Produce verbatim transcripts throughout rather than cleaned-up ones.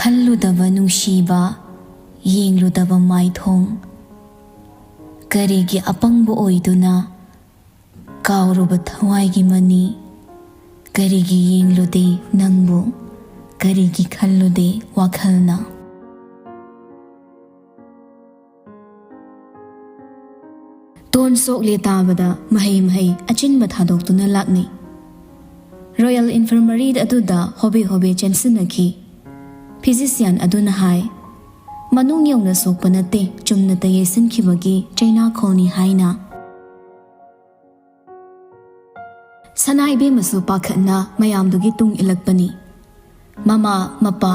ꯈꯜꯂꯨꯗꯕ ꯅꯨꯡꯁꯤꯕ, ꯌꯦꯡꯂꯨꯗꯕ ꯃꯥꯏꯊꯣꯡ꯫ ꯀꯔꯤꯒꯤ ꯑꯄꯪꯕ ꯑꯣꯏꯗꯨꯅ ꯀꯥꯎꯔꯨꯕ ꯊꯋꯥꯏꯒꯤ ꯃꯅꯤ? ꯀꯔꯤꯒꯤ ꯌꯦꯡꯂꯨꯗꯦ ꯅꯪꯕꯨ? ꯀꯔꯤꯒꯤ ꯈꯜꯂꯨꯗꯦ ꯋꯥꯈꯜꯅ? ꯇꯣꯟ ꯁꯣꯛꯂꯦ ꯇꯥꯕꯗ ꯃꯍꯩ ꯃꯍꯩ ꯑꯆꯤꯟꯕ ꯊꯥꯗꯣꯛꯇꯨꯅ ꯂꯥꯛꯅꯩ꯫ ꯔꯣꯌꯦꯜ ꯏꯟꯐꯔꯃꯔꯤ ꯑꯗꯨꯗ ꯍꯣꯕꯦ ꯍꯣꯕꯦ ꯆꯦꯟꯁꯤꯟꯅꯈꯤ꯫ ꯐꯤꯖꯤꯁꯤꯌꯥꯟ ꯑꯗꯨꯅ ꯍꯥꯏ, "ꯃꯅꯨꯡ ꯌꯧꯅ ꯁꯣꯛꯄ ꯅꯠꯇꯦ, ꯆꯨꯝꯅꯇ ꯌꯩꯁꯤꯟꯈꯤꯕꯒꯤ ꯆꯩꯅꯥꯈꯣꯜꯅꯤ" ꯍꯥꯏꯅ꯫ ꯁꯅꯥ ꯏꯕꯦꯝꯃꯁꯨ ꯄꯥꯈꯠꯅ ꯃꯌꯥꯝꯗꯨꯒꯤ ꯇꯨꯡ ꯏꯜꯂꯛꯄꯅꯤ꯫ ꯃꯃꯥ, ꯃꯄꯥ,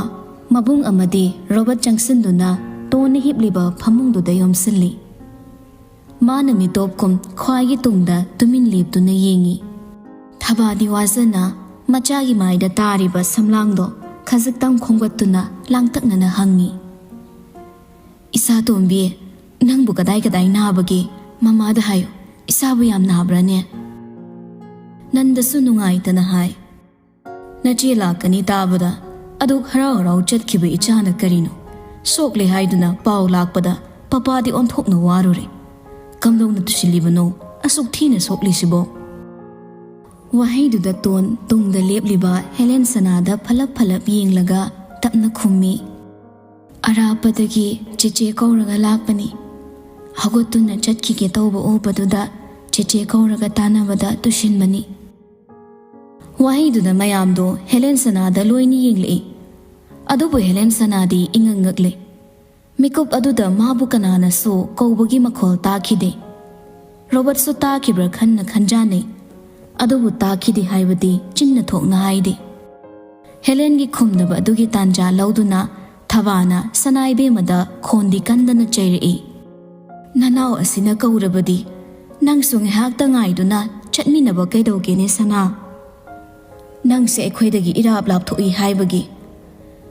ꯃꯕꯨꯡ ꯑꯃꯗꯤ ꯔꯣꯕꯔꯠ ꯆꯪꯁꯤꯟꯗꯨꯅ ꯇꯣꯟꯅ ꯍꯤꯞꯂꯤꯕ ꯐꯃꯨꯡꯗꯨꯗ ꯌꯣꯝꯁꯤꯜꯂꯤ꯫ ꯃꯥꯅ ꯃꯤꯇꯣꯞ ꯀꯨꯝ ꯈ꯭ꯋꯥꯏꯒꯤ ꯇꯨꯡꯗ ꯇꯨꯃꯤꯟ ꯂꯦꯞꯇꯨꯅ ꯌꯦꯡꯏ꯫ ꯊꯕꯥꯗꯤ ꯋꯥꯖꯅ ꯃꯆꯥꯒꯤ ꯃꯥꯏꯗ ꯇꯥꯔꯤꯕ ꯁꯝꯂꯥꯡꯗꯣ ꯈꯖꯤꯛꯇꯪ ꯈꯣꯝꯒꯠꯇꯨꯅ ꯂꯥꯡꯇꯛꯅꯅ ꯍꯪꯏ, "ꯏꯆꯥ ꯇꯣꯝꯕꯤ, ꯅꯪꯕꯨ ꯀꯗꯥꯏ ꯀꯗꯥꯏ ꯅꯥꯕꯒꯦ? ꯃꯃꯥꯗ ꯍꯥꯏꯌꯨ, ꯏꯆꯥꯕꯨ ꯌꯥꯝ ꯅꯥꯕ꯭ꯔꯥꯅꯦ?" ꯅꯟꯗꯁꯨ ꯅꯨꯡꯉꯥꯏꯇꯅ ꯍꯥꯏ, "ꯅꯆꯦ ꯂꯥꯛꯀꯅꯤ ꯇꯥꯕꯗ ꯑꯗꯨꯛ ꯍꯔꯥꯎ ꯍꯔꯥꯎ ꯆꯠꯈꯤꯕ ꯏꯆꯥꯅ ꯀꯔꯤꯅꯣ? ꯁꯣꯛꯂꯦ ꯍꯥꯏꯗꯨꯅ ꯄꯥꯎ ꯂꯥꯛꯄꯗ ꯄꯄꯥꯗꯤ ꯑꯣꯟꯊꯣꯛꯅ ꯋꯥꯔꯨꯔꯦ꯫ ꯀꯝꯗꯧꯅ ꯇꯨꯁꯤꯜꯂꯤꯕꯅꯣ ꯑꯁꯨꯛ ꯊꯤꯅ ꯁꯣꯛꯂꯤꯁꯤꯕꯣ?" ꯋꯥꯍꯩꯗꯨꯗ ꯇꯣꯟ ꯇꯨꯡꯗ ꯂꯦꯞꯂꯤꯕ ꯍꯦꯂꯦꯟ ꯁꯅꯥꯗ ꯐꯂꯞ ꯐꯂꯞ ꯌꯦꯡꯂꯒ ꯇꯞꯅ ꯈꯨꯝꯃꯤ, "ꯑꯔꯥꯞꯄꯗꯒꯤ ꯆꯦꯆꯦ ꯀꯧꯔꯒ ꯂꯥꯛꯄꯅꯤ꯫ ꯍꯧꯒꯠꯇꯨꯅ ꯆꯠꯈꯤꯒꯦ ꯇꯧꯕ ꯎꯕꯗꯨꯗ ꯆꯦꯆꯦ ꯀꯧꯔꯒ ꯇꯥꯟꯅꯕꯗ ꯇꯨꯁꯤꯟꯕꯅꯤ꯫" ꯋꯥꯍꯩꯗꯨꯗ ꯃꯌꯥꯝꯗꯣ ꯍꯦꯂꯦꯟ ꯁꯅꯥꯗ ꯂꯣꯏꯅ ꯌꯦꯡꯂꯛꯏ꯫ ꯑꯗꯨꯕꯨ ꯍꯦꯂꯦꯟ ꯁꯅꯥꯗꯤ ꯏꯉꯛ ꯉꯛꯂꯦ꯫ ꯃꯤꯀꯨꯞ ꯑꯗꯨꯗ ꯃꯥꯕꯨ ꯀꯅꯥꯅꯁꯨ ꯀꯧꯕꯒꯤ ꯃꯈꯣꯜ ꯇꯥꯈꯤꯗꯦ꯫ ꯔꯣꯕꯔꯠꯁꯨ ꯇꯥꯈꯤꯕ꯭ꯔꯥ ꯈꯟꯅ ꯈꯟꯖꯥꯟꯅꯩ꯫ ꯑꯗꯨꯕꯨ ꯇꯥꯈꯤꯗꯦ ꯍꯥꯏꯕꯗꯤ ꯆꯤꯟꯅ ꯊꯣꯛꯅ ꯍꯥꯏꯗꯦ꯫ ꯍꯦꯂꯦꯟꯒꯤ ꯈꯨꯝꯅꯕ ꯑꯗꯨꯒꯤ ꯇꯥꯟꯖꯥ ꯂꯧꯗꯨꯅ ꯊꯕꯥꯅ ꯁꯅꯥ ꯏꯕꯦꯝꯃꯗ ꯈꯣꯟꯗꯤ ꯀꯟꯗꯅ ꯆꯩꯔꯛꯏ, "ꯅꯅꯥꯎ ꯑꯁꯤꯅ ꯀꯧꯔꯕꯗꯤ ꯅꯪꯁꯨ ꯉꯥꯏꯍꯥꯛꯇ ꯉꯥꯏꯗꯨꯅ ꯆꯠꯃꯤꯟꯅꯕ ꯀꯩꯗꯧꯒꯦꯅꯦ ꯁꯅꯥ? ꯅꯪꯁꯦ ꯑꯩꯈꯣꯏꯗꯒꯤ ꯏꯔꯥꯞ ꯂꯥꯞꯊꯣꯛꯏ ꯍꯥꯏꯕꯒꯤ꯫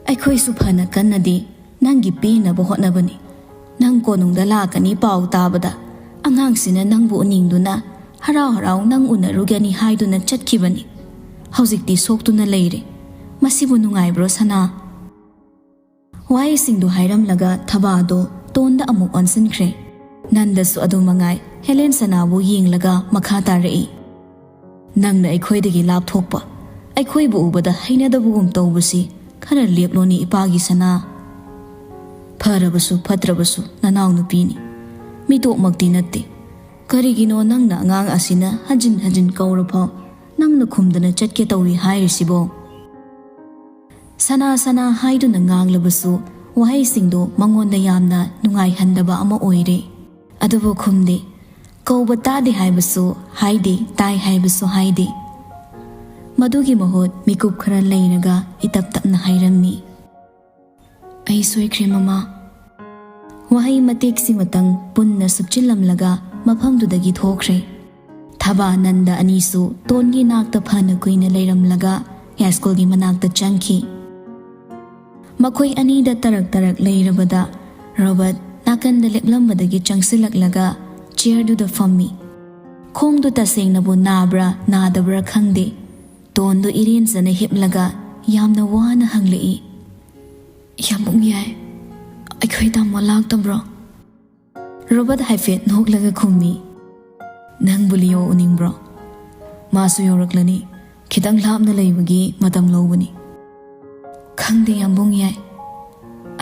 ꯑꯩꯈꯣꯏꯁꯨ ꯐꯅ ꯀꯟꯅꯗꯤ ꯅꯪꯒꯤ ꯄꯦꯟꯅꯕ ꯍꯣꯠꯅꯕꯅꯤ꯫ ꯅꯪ ꯀꯣꯅꯨꯡꯗ ꯂꯥꯛꯀꯅꯤ ꯄꯥꯎ ꯇꯥꯕꯗ ꯑꯉꯥꯡꯁꯤꯅ ꯅꯪꯕꯨ ꯎꯅꯤꯡꯗꯨꯅ ꯍꯔꯥꯎ ꯍꯔꯥꯎ ꯅꯪ ꯎꯅꯔꯨꯒꯅꯤ ꯍꯥꯏꯗꯨꯅ ꯆꯠꯈꯤꯕꯅꯤ꯫ ꯍꯧꯖꯤꯛꯇꯤ ꯁꯣꯛꯇꯨꯅ ꯂꯩꯔꯦ꯫ ꯃꯁꯤꯕꯨ ꯅꯨꯡꯉꯥꯏꯕ꯭ꯔꯣ ꯁꯅꯥ?" ꯋꯥꯍꯩꯁꯤꯡꯗꯨ ꯍꯥꯏꯔꯝꯂꯒ ꯊꯕꯥꯗꯣ ꯇꯣꯟꯗ ꯑꯃꯨꯛ ꯑꯣꯟꯁꯤꯟꯈ꯭ꯔꯦ꯫ ꯅꯟꯗꯁꯨ ꯑꯗꯨ ꯃꯉꯥꯏ ꯍꯦꯂꯦꯟ ꯁꯅꯥꯕꯨ ꯌꯦꯡꯂꯒ ꯃꯈꯥ ꯇꯥꯔꯛꯏ, "ꯅꯪꯅ ꯑꯩꯈꯣꯏꯗꯒꯤ ꯂꯥꯞꯊꯣꯛꯄ, ꯑꯩꯈꯣꯏꯕꯨ ꯎꯕꯗ ꯍꯩꯅꯗꯕꯒꯨꯝ ꯇꯧꯕꯁꯤ ꯈꯔ ꯂꯦꯞꯂꯣꯅꯦ ꯏꯄꯥꯒꯤ ꯁꯅꯥ꯫ ꯐꯔꯕꯁꯨ ꯐꯠꯇ꯭ꯔꯕꯁꯨ ꯅꯅꯥꯎꯅꯨꯄꯤꯅꯤ, ꯃꯤꯇꯣꯞꯃꯛꯇꯤ ꯅꯠꯇꯦ꯫ ꯀꯔꯤꯒꯤꯅꯣ ꯅꯪꯅ ꯑꯉꯥꯡ ꯑꯁꯤꯅ ꯍꯟꯖꯤꯟ ꯍꯟꯖꯤꯟ ꯀꯧꯔꯐꯥꯎ ꯅꯪꯅ ꯈꯨꯝꯗꯅ ꯆꯠꯀꯦ ꯇꯧꯏ ꯍꯥꯏꯔꯤꯁꯤꯕꯣ?" ꯁꯅꯥ ꯁꯅꯥ ꯍꯥꯏꯗꯨꯅ ꯉꯥꯡꯂꯕꯁꯨ ꯋꯥꯍꯩꯁꯤꯡꯗꯨ ꯃꯉꯣꯟꯗ ꯌꯥꯝꯅ ꯅꯨꯡꯉꯥꯏꯍꯟꯗꯕ ꯑꯃ ꯑꯣꯏꯔꯦ꯫ ꯑꯗꯨꯕꯨ ꯈꯨꯝꯗꯦ꯫ ꯀꯧꯕ ꯇꯥꯗꯦ ꯍꯥꯏꯕꯁꯨ ꯍꯥꯏꯗꯦ, ꯇꯥꯏ ꯍꯥꯏꯕꯁꯨ ꯍꯥꯏꯗꯦ꯫ ꯃꯗꯨꯒꯤ ꯃꯍꯨꯠ ꯃꯤꯀꯨꯞ ꯈꯔ ꯂꯩꯔꯒ ꯏꯇꯞ ꯇꯞꯅ ꯍꯥꯏꯔꯝꯃꯤ, "ꯑꯩ ꯁꯣꯏꯈ꯭ꯔꯦ ꯃꯃꯥ"꯫ ꯋꯥꯍꯩ ꯃꯇꯦꯛꯁꯤꯃꯇꯪ ꯄꯨꯟꯅ ꯁꯨꯞꯆꯤꯜꯂꯝꯂꯒ ꯃꯐꯝꯗꯨꯗꯒꯤ ꯊꯣꯛꯈ꯭ꯔꯦ꯫ ꯊꯕꯥ ꯅꯟꯗ ꯑꯅꯤꯁꯨ ꯇꯣꯟꯒꯤ ꯅꯥꯛꯇ ꯐꯅ ꯀꯨꯏꯅ ꯂꯩꯔꯝꯂꯒ ꯌꯥꯏꯁ꯭ꯀꯨꯜꯒꯤ ꯃꯅꯥꯛꯇ ꯆꯪꯈꯤ꯫ ꯃꯈꯣꯏ ꯑꯅꯤꯗ ꯇꯔꯛ ꯇꯔꯛ ꯂꯩꯔꯕꯗ ꯔꯣꯕꯔꯠ ꯅꯥꯀꯟꯗ ꯂꯦꯞꯂꯝꯕꯗꯒꯤ ꯆꯪꯁꯤꯜꯂꯛꯂꯒ ꯆꯤꯌꯔꯗꯨꯗ ꯐꯝꯃꯤ꯫ ꯈꯣꯡꯗꯨ ꯇꯁꯦꯡꯅꯕꯨ ꯅꯥꯕ꯭ꯔꯥ ꯅꯥꯗꯕ꯭ꯔꯥ ꯈꯪꯗꯦ꯫ ꯇꯣꯟꯗꯨ ꯏꯔꯦꯟꯖꯅ ꯍꯤꯞꯂꯒ ꯌꯥꯝꯅ ꯋꯥꯅ ꯍꯪꯂꯛꯏ, "ꯌꯥꯝꯕꯨꯡ ꯌꯥꯏ, ꯑꯩꯈꯣꯏ ꯇꯥꯃꯣ ꯂꯥꯛꯇꯕ꯭ꯔꯣ?" ꯔꯣꯕꯔꯠ ꯍꯥꯏꯐꯦꯠ ꯅꯣꯛꯂꯒ ꯈꯨꯝꯃꯤ, "ꯅꯪꯕꯨ ꯂꯤꯑꯣ ꯎꯅꯤꯡꯕ꯭ꯔꯣ? ꯃꯥꯁꯨ ꯌꯧꯔꯛꯂꯅꯤ, ꯈꯤꯇꯪ ꯂꯥꯞꯅ ꯂꯩꯕꯒꯤ ꯃꯇꯝ ꯂꯧꯕꯅꯤ"꯫ "ꯈꯪꯗꯦ ꯌꯥꯝꯕꯨꯡ ꯌꯥꯏ,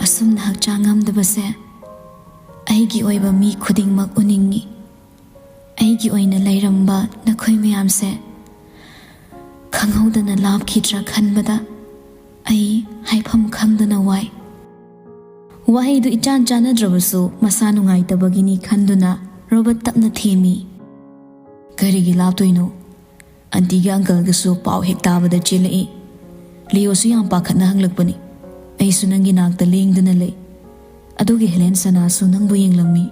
ꯑꯁꯨꯝꯅ ꯍꯛꯆꯥꯡ ꯉꯝꯗꯕꯁꯦ ꯑꯩꯒꯤ ꯑꯣꯏꯕ ꯃꯤ ꯈꯨꯗꯤꯡꯃꯛ ꯎꯅꯤꯡꯉꯤ꯫ ꯑꯩꯒꯤ ꯑꯣꯏꯅ ꯂꯩꯔꯝꯕ ꯅꯈꯣꯏ ꯃꯌꯥꯝꯁꯦ ꯈꯪꯍꯧꯗꯅ ꯂꯥꯞꯈꯤꯗ꯭ꯔꯥ ꯈꯟꯕꯗ ꯑꯩ ꯍꯥꯏꯐꯝ ꯈꯪꯗꯅ ꯋꯥꯏ"꯫ ꯋꯥꯍꯩꯗꯨ ꯏꯆꯥꯟ ꯆꯥꯟꯅꯗ꯭ꯔꯕꯁꯨ ꯃꯁꯥ ꯅꯨꯡꯉꯥꯏꯇꯕꯒꯤꯅꯤ ꯈꯟꯗꯨꯅ ꯔꯣꯕꯔꯠ ꯇꯞꯅ ꯊꯦꯝꯃꯤ, "ꯀꯔꯤꯒꯤ ꯂꯥꯞꯇꯣꯏꯅꯣ? ꯑꯟꯇꯤꯒ ꯑꯪꯀꯜꯒꯁꯨ ꯄꯥꯎ ꯍꯦꯛ ꯇꯥꯕꯗ ꯆꯦꯜꯂꯛꯏ꯫ ꯂꯤꯑꯣꯁꯨ ꯌꯥꯝ ꯄꯥꯈꯠꯅ ꯍꯪꯂꯛꯄꯅꯤ꯫ ꯑꯩꯁꯨ ꯅꯪꯒꯤ ꯅꯥꯛꯇ ꯂꯦꯡꯗꯅ ꯂꯩ꯫ ꯑꯗꯨꯒꯤ ꯍꯦꯂꯦꯟ ꯁꯅꯥꯁꯨ ꯅꯪꯕꯨ ꯌꯦꯡꯂꯝꯃꯤ"꯫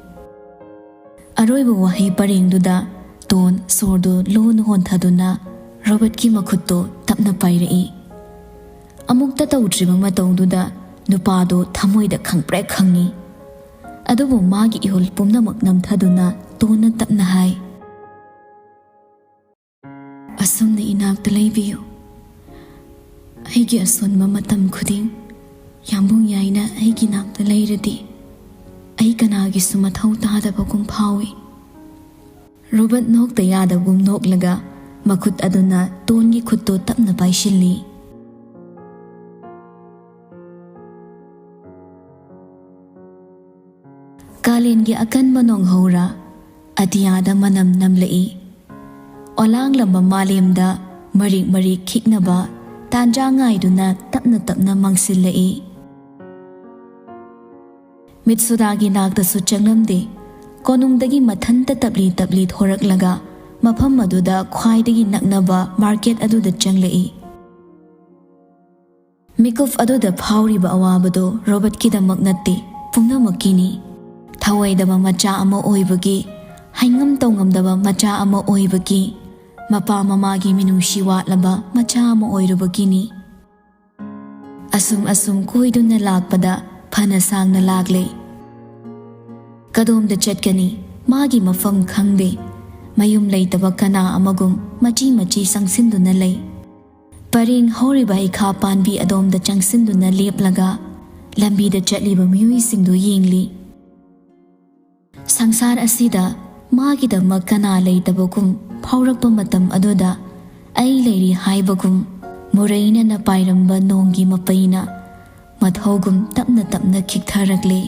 ꯑꯔꯣꯏꯕ ꯋꯥꯍꯩ ꯄꯔꯦꯡꯗꯨꯗ ꯇꯣꯟ ꯁꯣꯔꯗꯨ ꯂꯨꯅ ꯍꯣꯟꯊꯗꯨꯅ ꯔꯣꯕꯔꯠꯀꯤ ꯃꯈꯨꯠꯇꯨ ꯇꯞꯅ ꯄꯥꯏꯔꯛꯏ꯫ ꯑꯃꯨꯛꯇ ꯇꯧꯗ꯭ꯔꯤꯕ ꯃꯇꯧꯗꯨꯗ ꯅꯨꯄꯥꯗꯨ ꯊꯃꯣꯏꯗ ꯈꯪꯄ꯭ꯔꯦꯛ ꯈꯪꯉꯤ꯫ ꯑꯗꯨꯕꯨ ꯃꯥꯒꯤ ꯏꯍꯨꯜ ꯄꯨꯝꯅꯃꯛ ꯅꯝꯊꯗꯨꯅ ꯇꯣꯟꯅ ꯇꯞꯅ ꯍꯥꯏ, "ꯑꯁꯨꯝꯅ ꯏꯅꯥꯛꯇ ꯂꯩꯕꯤꯌꯨ꯫ ꯑꯩꯒꯤ ꯑꯁꯣꯟꯕ ꯃꯇꯝ ꯈꯨꯗꯤꯡ ꯌꯥꯝꯕꯨꯡ ꯌꯥꯏꯅ ꯑꯩꯒꯤ ꯅꯥꯛꯇ ꯂꯩꯔꯗꯤ ꯑꯩ ꯀꯅꯥꯒꯤꯁꯨ ꯃꯊꯧ ꯇꯥꯗꯕꯒꯨꯝ ꯐꯥꯎꯏ꯫ ꯔꯣꯕꯔꯠ ꯅꯣꯛꯇ ꯌꯥꯗꯕꯒꯨꯝ ꯅꯣꯛꯂꯒ ꯃꯈꯨꯠ ꯑꯗꯨꯅ ꯇꯣꯟꯒꯤ ꯈꯨꯠꯇꯨ ꯇꯞꯅ ꯄꯥꯏꯁꯤꯜꯂꯤ꯫ ꯀꯥꯂꯦꯟꯒꯤ ꯑꯀꯟꯕ ꯅꯣꯡꯍꯧꯔ ꯑꯇꯤꯌꯥꯗ ꯃꯅꯝ ꯅꯝꯂꯛꯏ꯫ ꯑꯣꯂꯥꯡꯂꯝꯕ ꯃꯥꯂꯦꯝꯗ ꯃꯔꯤꯛ ꯃꯔꯤꯛ ꯈꯤꯛꯅꯕ ꯇꯥꯟꯖꯥ ꯉꯥꯏꯗꯨꯅ ꯇꯞꯅ ꯇꯞꯅ ꯃꯥꯡꯁꯤꯜꯂꯛꯏ꯫ ꯃꯤꯠꯁꯨꯗꯥꯒꯤ ꯅꯥꯛꯇꯁꯨ ꯆꯪꯂꯝꯗꯦ꯫ ꯀꯣꯅꯨꯡꯗꯒꯤ ꯃꯊꯟꯇ ꯇꯞꯂꯤ ꯇꯞꯂꯤ ꯊꯣꯔꯛꯂꯒ ꯃꯐꯝ ꯑꯗꯨꯗ ꯈ꯭ꯋꯥꯏꯗꯒꯤ ꯅꯛꯅꯕ ꯃꯥꯔꯀꯦꯠ ꯑꯗꯨꯗ ꯆꯪꯂꯛꯏ꯫ ꯃꯤꯀꯨꯞ ꯑꯗꯨꯗ ꯐꯥꯎꯔꯤꯕ ꯑꯋꯥꯕꯗꯨ ꯔꯣꯕꯔꯠꯀꯤꯗꯃꯛ ꯅꯠꯇꯦ, ꯄꯨꯝꯅꯃꯛꯀꯤꯅꯤ꯫ ꯊꯧꯑꯣꯏꯗꯕ ꯃꯆꯥ ꯑꯃ ꯑꯣꯏꯕꯒꯤ, ꯍꯥꯏꯉꯝ ꯇꯧꯉꯝꯗꯕ ꯃꯆꯥ ꯑꯃ ꯑꯣꯏꯕꯒꯤ, ꯃꯄꯥ ꯃꯃꯥꯒꯤ ꯃꯤꯅꯨꯡꯁꯤ ꯋꯥꯠꯂꯕ ꯃꯆꯥ ꯑꯃ ꯑꯣꯏꯔꯨꯕꯒꯤꯅꯤ꯫ ꯑꯁꯨꯝ ꯑꯁꯨꯝ ꯀꯣꯏꯗꯨꯅ ꯂꯥꯛꯄꯗ ꯐꯅ ꯁꯥꯡꯅ ꯂꯥꯛꯂꯦ꯫ ꯀꯗꯣꯝꯗ ꯆꯠꯀꯅꯤ? ꯃꯥꯒꯤ ꯃꯐꯝ ꯈꯪꯗꯦ꯫ ꯃꯌꯨꯝ ꯂꯩꯇꯕ ꯀꯅꯥ ꯑꯃꯒꯨꯝ ꯃꯆꯤ ꯃꯆꯤ ꯆꯪꯁꯤꯟꯗꯨꯅ ꯂꯩ꯫ ꯄꯔꯦꯡ ꯍꯧꯔꯤꯕ ꯍꯩꯈꯥ ꯄꯥꯟꯕꯤ ꯑꯗꯣꯝꯗ ꯆꯪꯁꯤꯟꯗꯨꯅ ꯂꯦꯞꯂꯒ ꯂꯝꯕꯤꯗ ꯆꯠꯂꯤꯕ ꯃꯤꯑꯣꯏꯁꯤꯡꯗꯨ ꯌꯦꯡꯂꯤ꯫ ꯁꯪꯁꯥꯔ ꯑꯁꯤꯗ ꯃꯥꯒꯤꯗꯃꯛ ꯀꯅꯥ ꯂꯩꯇꯕꯒꯨꯝ ꯐꯥꯎꯔꯛꯄ ꯃꯇꯝ ꯑꯗꯨꯗ ꯑꯩ ꯂꯩꯔꯤ ꯍꯥꯏꯕꯒꯨꯝ ꯃꯨꯔꯩꯅꯅ ꯄꯥꯏꯔꯝꯕ ꯅꯣꯡꯒꯤ ꯃꯄꯩꯅ ꯃꯊꯧꯒꯨꯝ ꯇꯞꯅ ꯇꯞꯅ ꯈꯤꯛꯊꯔꯛꯂꯦ꯫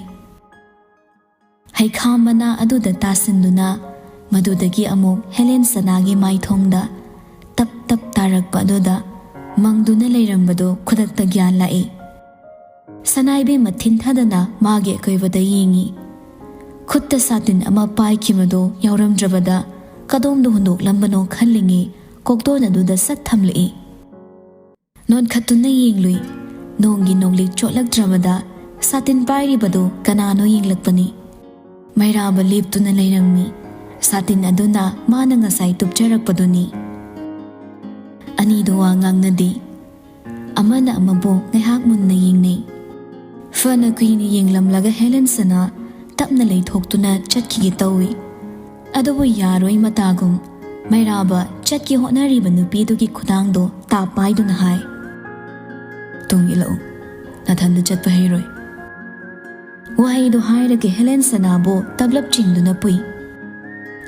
ꯍꯩꯈꯥ ꯃꯅꯥ ꯑꯗꯨꯗ ꯇꯥꯁꯤꯟꯗꯨꯅ ꯃꯗꯨꯗꯒꯤ ꯑꯃꯨꯛ ꯍꯦꯂꯦꯟ ꯁꯅꯥꯒꯤ ꯃꯥꯏꯊꯣꯡꯗ ꯇꯞ ꯇꯞ ꯇꯥꯔꯛꯄ ꯑꯗꯨꯗ ꯃꯪꯗꯨꯅ ꯂꯩꯔꯝꯕꯗꯨ ꯈꯨꯗꯛꯇ ꯒ꯭ꯌꯥꯟ ꯂꯥꯛꯏ꯫ ꯁꯅꯥꯏꯕꯦꯝꯃ ꯊꯤꯟꯊꯗꯅ ꯃꯥꯒꯤ ꯑꯀꯣꯏꯕꯗ ꯌꯦꯡꯉꯤ꯫ ꯈꯨꯠꯇ ꯁꯥꯇꯤꯟ ꯑꯃ ꯄꯥꯏꯈꯤꯕꯗꯨ ꯌꯥꯎꯔꯝꯗ꯭ꯔꯕꯗ ꯀꯗꯣꯝꯗ ꯍꯨꯟꯗꯣꯛꯂꯝꯕꯅꯣ ꯈꯜꯂꯤꯉꯩ ꯀꯣꯛꯇꯣꯟ ꯑꯗꯨꯗ ꯁꯠ ꯊꯝꯂꯛꯏ꯫ ꯅꯣꯟꯈꯠꯇꯨꯅ ꯌꯦꯡꯂꯨꯏ꯫ ꯅꯣꯡꯒꯤ ꯅꯣꯡꯂꯤꯛ ꯆꯣꯠꯂꯛꯇ꯭ꯔꯕꯗ ꯁꯥꯇꯤꯟ ꯄꯥꯏꯔꯤꯕꯗꯨ ꯀꯅꯥꯅꯣ ꯌꯦꯡꯂꯛꯄꯅꯤ꯫ ꯃꯩꯔꯥꯕ ꯂꯦꯞꯇꯨꯅ ꯂꯩꯔꯝꯃꯤ꯫ ꯁꯥꯇꯤꯟ ꯑꯗꯨꯅ ꯃꯥꯅ ꯉꯁꯥꯏ ꯇꯨꯞꯆꯔꯛꯄꯗꯨꯅꯤ꯫ ꯑꯅꯤꯗꯨ ꯋꯥ ꯉꯥꯡꯅꯗꯦ꯫ ꯑꯃꯅ ꯑꯃꯕꯨ ꯉꯥꯏꯍꯥꯛ ꯃꯨꯟꯅ ꯌꯦꯡꯅꯩ꯫ ꯐꯅ ꯀꯨꯏꯅ ꯌꯦꯡꯂꯝꯂꯒ ꯍꯦꯂꯦꯟ ꯁꯅꯥ ꯇꯞꯅ ꯂꯩꯊꯣꯛꯇꯨꯅ ꯆꯠꯈꯤꯒꯦ ꯇꯧꯏ꯫ ꯑꯗꯨꯕꯨ ꯌꯥꯔꯣꯏ ꯃꯇꯥꯒꯨꯝ ꯃꯩꯔꯥꯕ ꯆꯠꯀꯦ ꯍꯣꯠꯅꯔꯤꯕ ꯅꯨꯄꯤꯗꯨꯒꯤ ꯈꯨꯗꯥꯡꯗꯣ ꯇꯥꯞ ꯄꯥꯏꯗꯨꯅ ꯍꯥꯏ, "ꯇꯨꯡ ꯏꯜꯂꯛꯎ꯫ ꯃꯊꯟꯇ ꯆꯠꯄ ꯍꯩꯔꯣꯏ꯫ ꯋꯥꯍꯩꯗꯨ ꯍꯥꯏꯔꯒ ꯍꯦꯂꯦꯟ ꯁꯅꯥꯕꯨ ꯇꯞꯂꯞ ꯆꯤꯡꯗꯨꯅ ꯄꯨꯏ꯫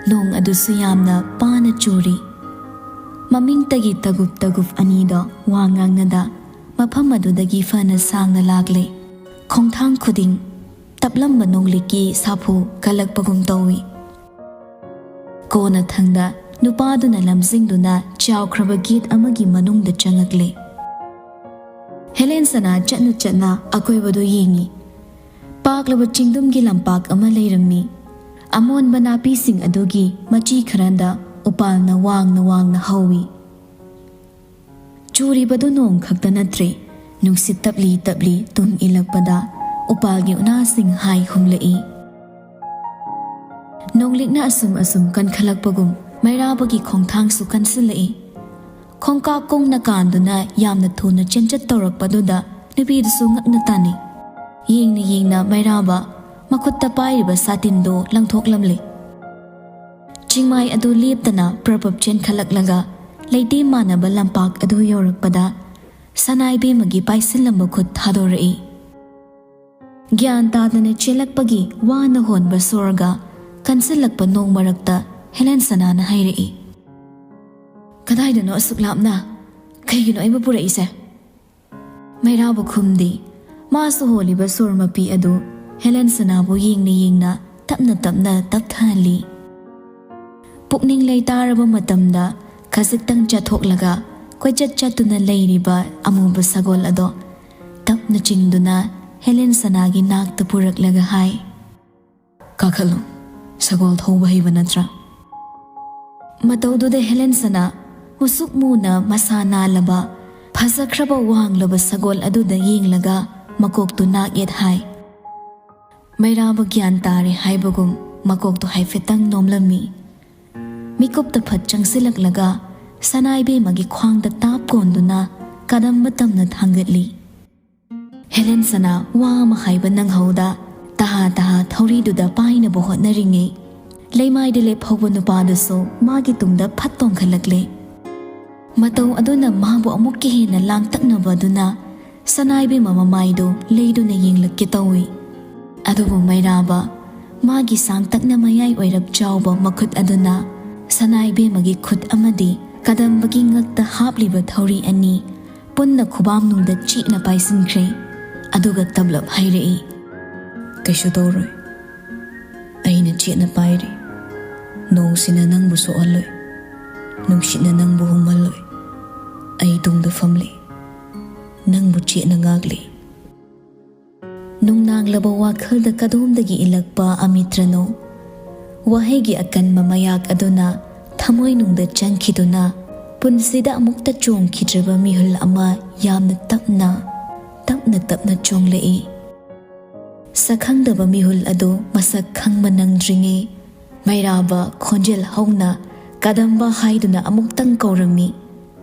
ꯅꯣꯡ ꯑꯗꯨꯁꯨ ꯌꯥꯝꯅ ꯄꯥꯅ ꯆꯨꯔꯤ꯫ ꯃꯃꯤꯡꯇꯒꯤ ꯇꯒꯨꯞ ꯇꯒꯨꯞ ꯑꯅꯤꯗꯣ ꯋꯥ ꯉꯥꯡꯅꯗ ꯃꯐꯝ ꯑꯗꯨꯗꯒꯤ ꯐꯅ ꯁꯥꯡꯅ ꯂꯥꯛꯂꯦ꯫ ꯈꯣꯡꯊꯥꯡ ꯈꯨꯗꯤꯡ ꯇꯞꯂꯝꯕ ꯅꯣꯡꯂꯤꯛꯀꯤ ꯁꯥꯐꯨ ꯀꯜꯂꯛꯄꯒꯨꯝ ꯇꯧꯏ꯫ ꯀꯣꯟꯅꯊꯪꯗ ꯅꯨꯄꯥꯗꯨꯅ ꯂꯝꯖꯤꯡꯗꯨꯅ ꯆꯥꯎꯈ꯭ꯔꯕ ꯒꯦꯠ ꯑꯃꯒꯤ ꯃꯅꯨꯡꯗ ꯆꯪꯉꯛꯂꯦ꯫ ꯍꯦꯂꯦꯟ ꯁꯅꯥ ꯆꯠꯅ ꯆꯠꯅ ꯑꯀꯣꯏꯕꯗꯨ ꯌꯦꯡꯉꯤ꯫ ꯄꯥꯛꯂꯕ ꯆꯤꯡꯗꯨꯝꯒꯤ ꯂꯝꯄꯥꯛ ꯑꯃ ꯂꯩꯔꯝꯃꯤ꯫ ꯑꯃꯣꯟꯕ ꯅꯥꯄꯤꯁꯤꯡ ꯑꯗꯨꯒꯤ ꯃꯆꯤ ꯈꯔꯗ ꯎꯄꯥꯜꯅ ꯋꯥꯡꯅ ꯋꯥꯡꯅ ꯍꯧꯏ꯫ ꯆꯨꯔꯤꯕꯗꯨ ꯅꯣꯡ ꯈꯛꯇ ꯅꯠꯇ꯭ꯔꯦ, ꯅꯨꯡꯁꯤꯠ ꯇꯞꯂꯤ ꯇꯞꯂꯤ ꯇꯨꯝ ꯏꯜꯂꯛꯄꯗ ꯎꯄꯥꯜꯒꯤ ꯎꯅꯥꯁꯤꯡ ꯍꯥꯏ ꯍꯨꯝꯂꯛꯏ꯫ ꯅꯣꯡꯂꯤꯛꯅ ꯑꯁꯨꯝ ꯑꯁꯨꯝ ꯀꯟꯈꯠꯂꯛꯄꯒꯨꯝ ꯃꯩꯔꯥꯕꯒꯤ ꯈꯣꯡꯊꯥꯡꯁꯨ ꯀꯟꯁꯤꯜꯂꯛꯏ꯫ ꯈꯣꯡꯀꯥꯞ ꯀꯨꯡꯅ ꯀꯥꯟꯗꯨꯅ ꯌꯥꯝꯅ ꯊꯨꯅ ꯆꯦꯟꯆꯠ ꯇꯧꯔꯛꯄꯗꯨꯗ ꯅꯨꯄꯤꯗꯨꯁꯨ ꯉꯛꯅ ꯇꯥꯅꯩ꯫ ꯌꯦꯡꯅ ꯌꯦꯡꯅ ꯃꯩꯔꯥꯕ ꯃꯈꯨꯠꯇ ꯄꯥꯏꯔꯤꯕ ꯁꯥꯇꯤꯟꯗꯨ ꯂꯪꯊꯣꯛꯂꯝꯂꯦ꯫ ꯆꯤꯡꯃꯥꯏ ꯑꯗꯨ ꯂꯦꯞꯇꯅ ꯄ꯭ꯔꯞ ꯄ꯭ꯔꯞ ꯆꯦꯟꯈꯠꯂꯛꯂꯒ ꯂꯩꯇꯦꯝ ꯃꯥꯟꯅꯕ ꯂꯝꯄꯥꯛ ꯑꯗꯨ ꯌꯧꯔꯛꯄꯗ ꯁꯅꯥꯏꯕꯦꯝꯃꯒꯤ ꯄꯥꯏꯁꯤꯜꯂꯝꯕ ꯈꯨꯠ ꯊꯥꯗꯣꯔꯛꯏ꯫ ꯒ꯭ꯌꯥꯟ ꯇꯥꯗꯅ ꯆꯦꯜꯂꯛꯄꯒꯤ ꯋꯥꯅ ꯍꯣꯟꯕ ꯁꯣꯔꯒ ꯀꯟꯁꯤꯜꯂꯛꯄ ꯅꯣꯡ ꯃꯔꯛꯇ ꯍꯦꯂꯦꯟ ꯁꯅꯥꯅ ꯍꯥꯏꯔꯛꯏ, "ꯀꯗꯥꯏꯗꯅꯣ ꯑꯁꯨꯛ ꯂꯥꯞꯅ? ꯀꯩꯒꯤꯅꯣ ꯑꯩꯕꯨ ꯄꯨꯔꯛꯏꯁꯦ?" ꯃꯩꯔꯥꯕ ꯈꯨꯝꯗꯦ꯫ ꯃꯥꯁꯨ ꯍꯣꯜꯂꯤꯕ ꯁꯣꯔ ꯃꯄꯤ ꯑꯗꯨ ꯍꯦꯂꯦꯟ ꯁꯅꯥꯕꯨ ꯌꯦꯡꯅ ꯌꯦꯡꯅ ꯇꯞꯅ ꯇꯞꯅ ꯇꯞꯊꯍꯜꯂꯤ꯫ ꯄꯨꯛꯅꯤꯡ ꯂꯩꯇꯥꯔꯕ ꯃꯇꯝꯗ ꯈꯖꯤꯛꯇꯪ ꯆꯠꯊꯣꯛꯂꯒ ꯀꯣꯏꯆꯠ ꯆꯠꯇꯨꯅ ꯂꯩꯔꯤꯕ ꯑꯃꯨꯕ ꯁꯒꯣꯜ ꯑꯗꯣ ꯇꯞꯅ ꯆꯤꯡꯗꯨꯅ ꯍꯦꯂꯦꯟ ꯁꯅꯥꯒꯤ ꯅꯥꯛꯇ ꯄꯨꯔꯛꯂꯒ ꯍꯥꯏ, "ꯀꯥꯈꯠꯂꯨ, ꯁꯒꯣꯜ ꯊꯧꯕ ꯍꯩꯕ ꯅꯠꯇ꯭ꯔꯥ?" ꯃꯇꯧꯗꯨꯗ ꯍꯦꯂꯦꯟ ꯁꯅꯥ ꯃꯨꯁꯨꯛ ꯃꯨꯅ ꯃꯁꯥ ꯅꯥꯜꯂꯕ ꯐꯖꯈ꯭ꯔꯕ ꯋꯥꯡꯂꯕ ꯁꯒꯣꯜ ꯑꯗꯨꯗ ꯌꯦꯡꯂꯒ ꯃꯀꯣꯛꯇꯨ ꯅꯥꯛ ꯌꯦꯠ ꯍꯥꯏ꯫ ꯃꯩꯔꯥꯕ ꯒ꯭ꯌꯥꯟ ꯇꯥꯔꯦ ꯍꯥꯏꯕꯒꯨꯝ ꯃꯀꯣꯛꯇꯨ ꯍꯥꯏꯐꯦꯠꯇꯪ ꯅꯣꯝꯂꯝꯃꯤ꯫ ꯃꯤꯀꯨꯞꯇ ꯐꯠ ꯆꯪꯁꯤꯜꯂꯛꯂꯒ ꯁꯅꯥꯏꯕꯦꯝꯃꯒꯤ ꯈ꯭ꯋꯥꯡꯗ ꯇꯥꯞ ꯀꯣꯟꯗꯨꯅ ꯀꯗꯝꯕ ꯇꯝꯅ ꯊꯥꯡꯒꯠꯂꯤ꯫ ꯍꯦꯂꯦꯟ ꯁꯅꯥ ꯋꯥ ꯑꯃ ꯍꯥꯏꯕ ꯅꯪꯍꯧꯗ ꯇꯍꯥ ꯇꯍꯥ ꯊꯧꯔꯤꯗꯨꯗ ꯄꯥꯏꯅꯕ ꯍꯣꯠꯅꯔꯤꯉꯩ ꯂꯩꯃꯥꯏꯗ ꯂꯦꯞꯍꯧꯕ ꯅꯨꯄꯥꯗꯨꯁꯨ ꯃꯥꯒꯤ ꯇꯨꯡꯗ ꯐꯠ ꯇꯣꯡꯈꯠꯂꯛꯂꯦ꯫ ꯃꯇꯧ ꯑꯗꯨꯅ ꯃꯥꯕꯨ ꯑꯃꯨꯛꯀ ꯍꯦꯟꯅ ꯂꯥꯡꯇꯛꯅꯕ ꯑꯗꯨꯅ ꯁꯅꯥꯏꯕꯦꯝꯃ ꯃꯃꯥꯏꯗꯨ ꯂꯩꯗꯨꯅ ꯌꯦꯡꯂꯛꯀꯦ ꯇꯧꯏ꯫ ꯑꯗꯨꯕꯨ ꯃꯩꯔꯥꯕ ꯃꯥꯒꯤ ꯁꯥꯡꯇꯛꯅ ꯃꯌꯥꯏ ꯑꯣꯏꯔꯞ ꯆꯥꯎꯕ ꯃꯈꯨꯠ ꯑꯗꯨꯅ ꯁꯅꯥꯏꯕꯦꯝꯃꯒꯤ ꯈꯨꯠ ꯑꯃꯗꯤ ꯀꯗꯝꯕꯒꯤ ꯉꯛꯇ ꯍꯥꯞꯂꯤꯕ ꯊꯧꯔꯤ ꯑꯅꯤ ꯄꯨꯟꯅ ꯈꯨꯕꯥꯝꯅꯨꯡꯗ ꯆꯦꯠꯅ ꯄꯥꯏꯁꯤꯟꯈ꯭ꯔꯦ꯫ ꯑꯗꯨꯒ ꯇꯞꯂꯞ ꯍꯥꯏꯔꯛꯏ, "ꯀꯩꯁꯨ ꯇꯧꯔꯣꯏ꯫ ꯑꯩꯅ ꯆꯦꯠꯅ ꯄꯥꯏꯔꯤ꯫ ꯅꯣꯡꯁꯤꯅ ꯅꯪꯕꯨ ꯁꯣꯛꯍꯜꯂꯣꯏ꯫ ꯅꯨꯡꯁꯤꯠꯅ ꯅꯪꯕꯨ ꯍꯨꯝꯍꯜꯂꯣꯏ꯫ ꯑꯩ ꯇꯨꯡꯗ ꯐꯝꯂꯤ꯫ ꯅꯪꯕꯨ ꯆꯦꯠꯅ ꯉꯥꯛꯂꯤ"꯫ ꯅꯨꯡꯅꯥꯡꯂꯕ ꯋꯥꯈꯜꯗ ꯀꯗꯣꯝꯗꯒꯤ ꯏꯜꯂꯛꯄ ꯑꯃꯤꯇ꯭ꯔꯅꯣ? ꯋꯥꯍꯩꯒꯤ ꯑꯀꯟꯕ ꯃꯌꯥꯛ ꯑꯗꯨꯅ ꯊꯃꯣꯏꯅꯨꯡꯗ ꯆꯪꯈꯤꯗꯨꯅ ꯄꯨꯟꯁꯤꯗ ꯑꯃꯨꯛꯇ ꯆꯣꯡꯈꯤꯗ꯭ꯔꯕ ꯃꯤꯍꯨꯜ ꯑꯃ ꯌꯥꯝꯅ ꯇꯞꯅ, ꯇꯞꯅ ꯇꯞꯅ ꯆꯣꯡꯂꯛꯏ꯫ ꯁꯛꯈꯪꯗꯕ ꯃꯤꯍꯨꯜ ꯑꯗꯨ ꯃꯁꯛ ꯈꯪꯕ ꯅꯪꯗ꯭ꯔꯤꯉꯩ ꯃꯩꯔꯥꯕ ꯈꯣꯟꯖꯦꯜ ꯍꯧꯅ "ꯀꯗꯝꯕ" ꯍꯥꯏꯗꯨꯅ ꯑꯃꯨꯛꯇꯪ ꯀꯧꯔꯝꯃꯤ꯫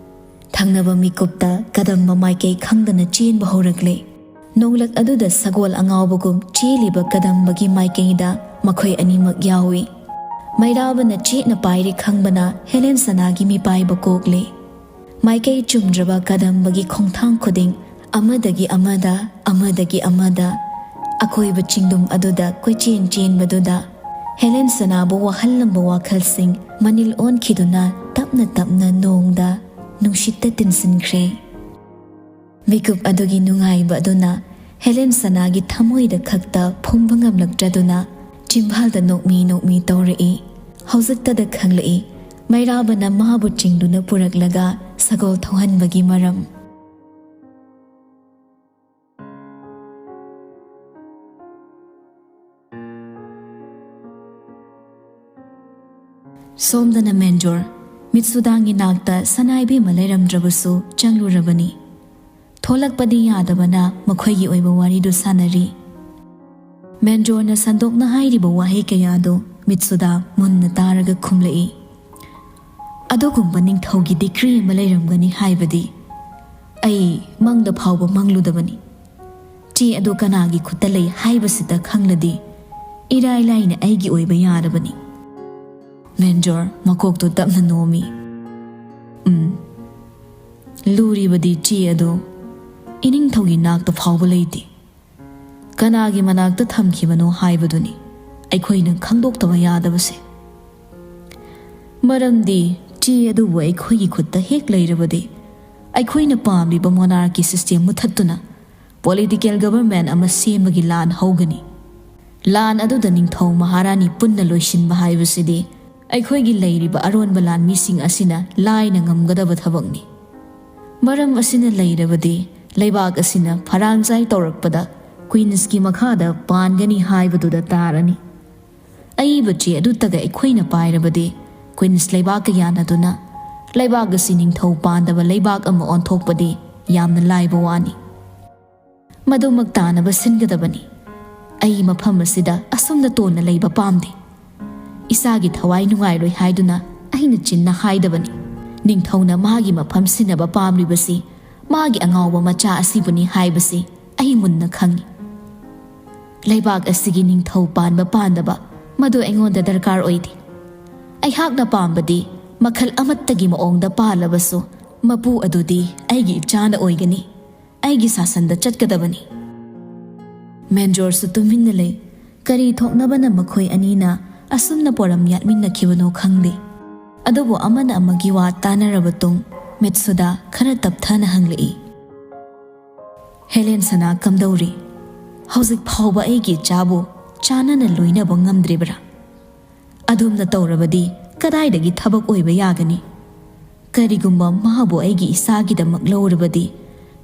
ꯊꯪꯅꯕ ꯃꯤꯀꯨꯞꯇ ꯀꯗꯝꯕ ꯃꯥꯏꯀꯩ ꯈꯪꯗꯅ ꯆꯦꯟꯕ ꯍꯧꯔꯛꯂꯦ꯫ ꯅꯣꯡꯂꯛ ꯑꯗꯨꯗ ꯁꯒꯣꯜ ꯑꯉꯥꯎꯕꯒꯨꯝ ꯆꯦꯜꯂꯤꯕ ꯀꯗꯝꯕꯒꯤ ꯃꯥꯏꯀꯩꯗ ꯃꯈꯣꯏ ꯑꯅꯤꯃꯛ ꯌꯥꯎꯏ꯫ ꯃꯩꯔꯥꯕꯅ ꯆꯦꯠꯅ ꯄꯥꯏꯔꯤ ꯈꯪꯕꯅ ꯍꯦꯂꯦꯟ ꯁꯅꯥꯒꯤ ꯃꯤꯄꯥꯏꯕ ꯀꯣꯛꯂꯦ꯫ ꯃꯥꯏꯀꯩ ꯆꯨꯝꯗ꯭ꯔꯕ ꯀꯗꯝꯕꯒꯤ ꯈꯣꯡꯊꯥꯡ ꯈꯨꯗꯤꯡ ꯑꯃꯗꯒꯤ ꯑꯃꯗ, ꯑꯃꯗꯒꯤ ꯑꯃꯗ ꯑꯀꯣꯏꯕ ꯆꯤꯡꯗꯨꯝ ꯑꯗꯨꯗ ꯀꯣꯏꯆꯦꯟ ꯆꯦꯟꯕꯗꯨꯗ ꯍꯦꯂꯦꯟ ꯁꯅꯥꯕꯨ ꯋꯥꯍꯜꯂꯝꯕ ꯋꯥꯈꯜꯁꯤꯡ ꯃꯅꯤꯜ ꯑꯣꯟꯈꯤꯗꯨꯅ ꯇꯞꯅ ꯇꯞꯅ ꯅꯣꯡꯗ, ꯅꯨꯡꯁꯤꯠꯇ ꯇꯤꯟꯁꯤꯟꯈ꯭ꯔꯦ꯫ ꯃꯤꯀꯨꯞ ꯑꯗꯨꯒꯤ ꯅꯨꯡꯉꯥꯏꯕ ꯑꯗꯨꯅ ꯍꯦꯂꯦꯟ ꯁꯅꯥꯒꯤ ꯊꯃꯣꯏꯗ ꯈꯛꯇ ꯐꯨꯝꯕ ꯉꯝꯂꯛꯇ꯭ꯔꯗꯨꯅ ꯆꯤꯝꯕꯥꯜꯗ ꯅꯣꯛꯃꯤ ꯅꯣꯛꯃꯤ ꯇꯧꯔꯛꯏ꯫ ꯍꯧꯖꯤꯛꯇꯗ ꯈꯪꯂꯛꯏ ꯃꯩꯔꯥꯕꯅ ꯃꯥꯕꯨ ꯆꯤꯡꯗꯨꯅ ꯄꯨꯔꯛꯂꯒ ꯁꯒꯣꯜ ꯊꯧꯍꯟꯕꯒꯤ ꯃꯔꯝ꯫ ꯁꯣꯝꯗꯅ ꯃꯦꯟꯖꯣꯔ ꯃꯤꯠꯁꯨꯗꯥꯡꯒꯤ ꯅꯥꯛꯇ ꯁꯅꯥꯏꯕꯦꯝꯃ ꯂꯩꯔꯝꯗ꯭ꯔꯕꯁꯨ ꯆꯪꯂꯨꯔꯕꯅꯤ꯫ ꯊꯣꯛꯂꯛꯄꯗꯤ ꯌꯥꯗꯕꯅ ꯃꯈꯣꯏꯒꯤ ꯑꯣꯏꯕ ꯋꯥꯔꯤꯗꯨ ꯁꯥꯟꯅꯔꯤ꯫ ꯃꯦꯟꯖꯣꯔꯅ ꯁꯟꯗꯣꯛꯅ ꯍꯥꯏꯔꯤꯕ ꯋꯥꯍꯩ ꯀꯌꯥꯗꯨ ꯃꯤꯠꯁꯨꯗꯥ ꯃꯨꯟꯅ ꯇꯥꯔꯒ ꯈꯨꯝꯂꯛꯏ꯫ "ꯑꯗꯨꯒꯨꯝꯕ ꯅꯤꯡꯊꯧꯒꯤ ꯗꯤꯀ꯭ꯔꯤ ꯑꯃ ꯂꯩꯔꯝꯒꯅꯤ ꯍꯥꯏꯕꯗꯤ ꯑꯩ ꯃꯪꯗ ꯐꯥꯎꯕ ꯃꯪꯂꯨꯗꯕꯅꯤ꯫ ꯆꯦ ꯑꯗꯨ ꯀꯅꯥꯒꯤ ꯈꯨꯠꯇ ꯂꯩ ꯍꯥꯏꯕꯁꯤꯗ ꯈꯪꯂꯗꯤ ꯏꯔꯥꯏ ꯂꯥꯏꯅ ꯑꯩꯒꯤ ꯑꯣꯏꯕ ꯌꯥꯔꯕꯅꯤ"꯫ ꯃꯦꯟꯖꯣꯔ ꯃꯀꯣꯛꯇꯨ ꯇꯞꯅ ꯅꯣꯝꯃꯤ꯫ "ꯎꯝ, ꯂꯨꯔꯤꯕꯗꯤ ꯆꯦ ꯑꯗꯨ ꯏꯅꯤꯡꯊꯧꯒꯤ ꯅꯥꯛꯇ ꯐꯥꯎꯕ ꯂꯩꯇꯦ꯫ ꯀꯅꯥꯒꯤ ꯃꯅꯥꯛꯇ ꯊꯝꯈꯤꯕꯅꯣ ꯍꯥꯏꯕꯗꯨꯅꯤ ꯑꯩꯈꯣꯏꯅ ꯈꯪꯗꯣꯛꯇꯕ ꯌꯥꯗꯕꯁꯦ꯫ ꯃꯔꯝꯗꯤ ꯆꯦ ꯑꯗꯨꯕꯨ ꯑꯩꯈꯣꯏꯒꯤ ꯈꯨꯠꯇ ꯍꯦꯛ ꯂꯩꯔꯕꯗꯤ, ꯑꯩꯈꯣꯏꯅ ꯄꯥꯝꯂꯤꯕ monarchy system ꯃꯨꯊꯠꯇꯨꯅ political government ꯑꯃ ꯁꯦꯝꯕꯒꯤ ꯂꯥꯟ ꯍꯧꯒꯅꯤ꯫ ꯂꯥꯟ ꯑꯗꯨꯗ ꯅꯤꯡꯊꯧ ꯃꯍꯥꯔꯥꯅꯤ ꯄꯨꯟꯅ ꯂꯣꯏꯁꯤꯟꯕ ꯍꯥꯏꯕꯁꯤꯗꯤ ꯑꯩꯈꯣꯏꯒꯤ ꯂꯩꯔꯤꯕ ꯑꯔꯣꯟꯕ ꯂꯥꯟꯃꯤꯁꯤꯡ ꯑꯁꯤꯅ ꯂꯥꯏꯅ ꯉꯝꯒꯗꯕ ꯊꯕꯛꯅꯤ꯫ ꯃꯔꯝ ꯑꯁꯤꯅ ꯂꯩꯔꯕꯗꯤ, ꯂꯩꯕꯥꯛ ꯑꯁꯤꯅ ꯐꯔꯥꯡꯖꯥꯏ ꯇꯧꯔꯛꯄꯗ Queen's ꯀꯤ ꯃꯈꯥꯗ ꯄꯥꯟꯒꯅꯤ ꯍꯥꯏꯕꯗꯨꯗ ꯇꯥꯔꯅꯤ꯫ ꯑꯏꯕ ꯆꯦ ꯑꯗꯨꯇꯒ ꯑꯩꯈꯣꯏꯅ ꯄꯥꯏꯔꯕꯗꯤ, Queen's ꯂꯩꯕꯥꯛꯀ ꯌꯥꯅꯗꯨꯅ ꯂꯩꯕꯥꯛ ꯑꯁꯤ ꯅꯤꯡꯊꯧ ꯄꯥꯟꯗꯕ ꯂꯩꯕꯥꯛ ꯑꯃ ꯑꯣꯟꯊꯣꯛꯄꯗꯤ ꯌꯥꯝꯅ ꯂꯥꯏꯕ ꯋꯥꯅꯤ꯫ ꯃꯗꯨꯃꯛ ꯇꯥꯅꯕ ꯁꯤꯟꯒꯗꯕꯅꯤ꯫ ꯑꯩ ꯃꯐꯝ ꯑꯁꯤꯗ ꯑꯁꯨꯝꯅ ꯇꯣꯟꯅ ꯂꯩꯕ ꯄꯥꯝꯗꯦ꯫ ꯏꯁꯥꯒꯤ ꯊꯋꯥꯏ ꯅꯨꯡꯉꯥꯏꯔꯣꯏ ꯍꯥꯏꯗꯨꯅ ꯑꯩꯅ ꯆꯤꯟꯅ ꯍꯥꯏꯗꯕꯅꯤ꯫ ꯅꯤꯡꯊꯧꯅ ꯃꯥꯒꯤ ꯃꯐꯝ ꯁꯤꯟꯅꯕ ꯄꯥꯝꯂꯤꯕꯁꯤ ꯃꯥꯒꯤ ꯑꯉꯥꯎꯕ ꯃꯆꯥ ꯑꯁꯤꯕꯨꯅꯤ ꯍꯥꯏꯕꯁꯤ ꯑꯩ ꯃꯨꯟꯅ ꯈꯪꯏ꯫ ꯂꯩꯕꯥꯛ ꯑꯁꯤꯒꯤ ꯅꯤꯡꯊꯧ ꯄꯥꯟꯕ ꯄꯥꯟꯗꯕ, ꯃꯗꯨ ꯑꯩꯉꯣꯟꯗ ꯗꯔꯀꯥꯔ ꯑꯣꯏꯗꯦ꯫ ꯑꯩꯍꯥꯛꯅ ꯄꯥꯝꯕꯗꯤ ꯃꯈꯜ ꯑꯃꯠꯇꯒꯤ ꯃꯑꯣꯡꯗ ꯄꯥꯜꯂꯕꯁꯨ, ꯃꯄꯨ ꯑꯗꯨꯗꯤ ꯑꯩꯒꯤ ꯏꯆꯥꯅ ꯑꯣꯏꯒꯅꯤ꯫ ꯑꯩꯒꯤ ꯁꯥꯁꯟꯗ ꯆꯠꯀꯗꯕꯅꯤ꯫ ꯃꯦꯟꯖꯣꯔꯁꯨ ꯇꯨꯃꯤꯟꯅ ꯂꯩ꯫ ꯀꯔꯤ ꯊꯣꯛꯅꯕꯅ ꯃꯈꯣꯏ ꯑꯅꯤꯅ ꯑꯁꯨꯝꯅ ꯄꯣꯔꯝ ꯌꯥꯠꯃꯤꯟꯅꯈꯤꯕꯅꯣ ꯈꯪꯗꯦ꯫ ꯑꯗꯨꯕꯨ ꯑꯃꯅ ꯑꯃꯒꯤ ꯋꯥ ꯇꯥꯅꯔꯕ ꯇꯨꯡ, ꯃꯤꯠꯁꯨꯗꯥ ꯈꯔ ꯇꯞꯊꯅ ꯍꯪꯂꯛꯏ, "ꯍꯦꯂꯦꯟ ꯁꯅꯥ, ꯀꯝꯗꯧꯔꯤ? ꯍꯧꯖꯤꯛ ꯐꯥꯎꯕ ꯑꯩꯒꯤ ꯏꯆꯥꯕꯨ ꯆꯥꯟꯅꯅ ꯂꯣꯏꯅꯕ ꯉꯝꯗ꯭ꯔꯤꯕ꯭ꯔꯥ? ꯑꯗꯨꯝꯅ ꯇꯧꯔꯕꯗꯤ ꯀꯗꯥꯏꯗꯒꯤ ꯊꯕꯛ ꯑꯣꯏꯕ ꯌꯥꯒꯅꯤ? ꯀꯔꯤꯒꯨꯝꯕ ꯃꯥꯕꯨ ꯑꯩꯒꯤ ꯏꯆꯥꯒꯤꯗꯃꯛ ꯂꯧꯔꯕꯗꯤ,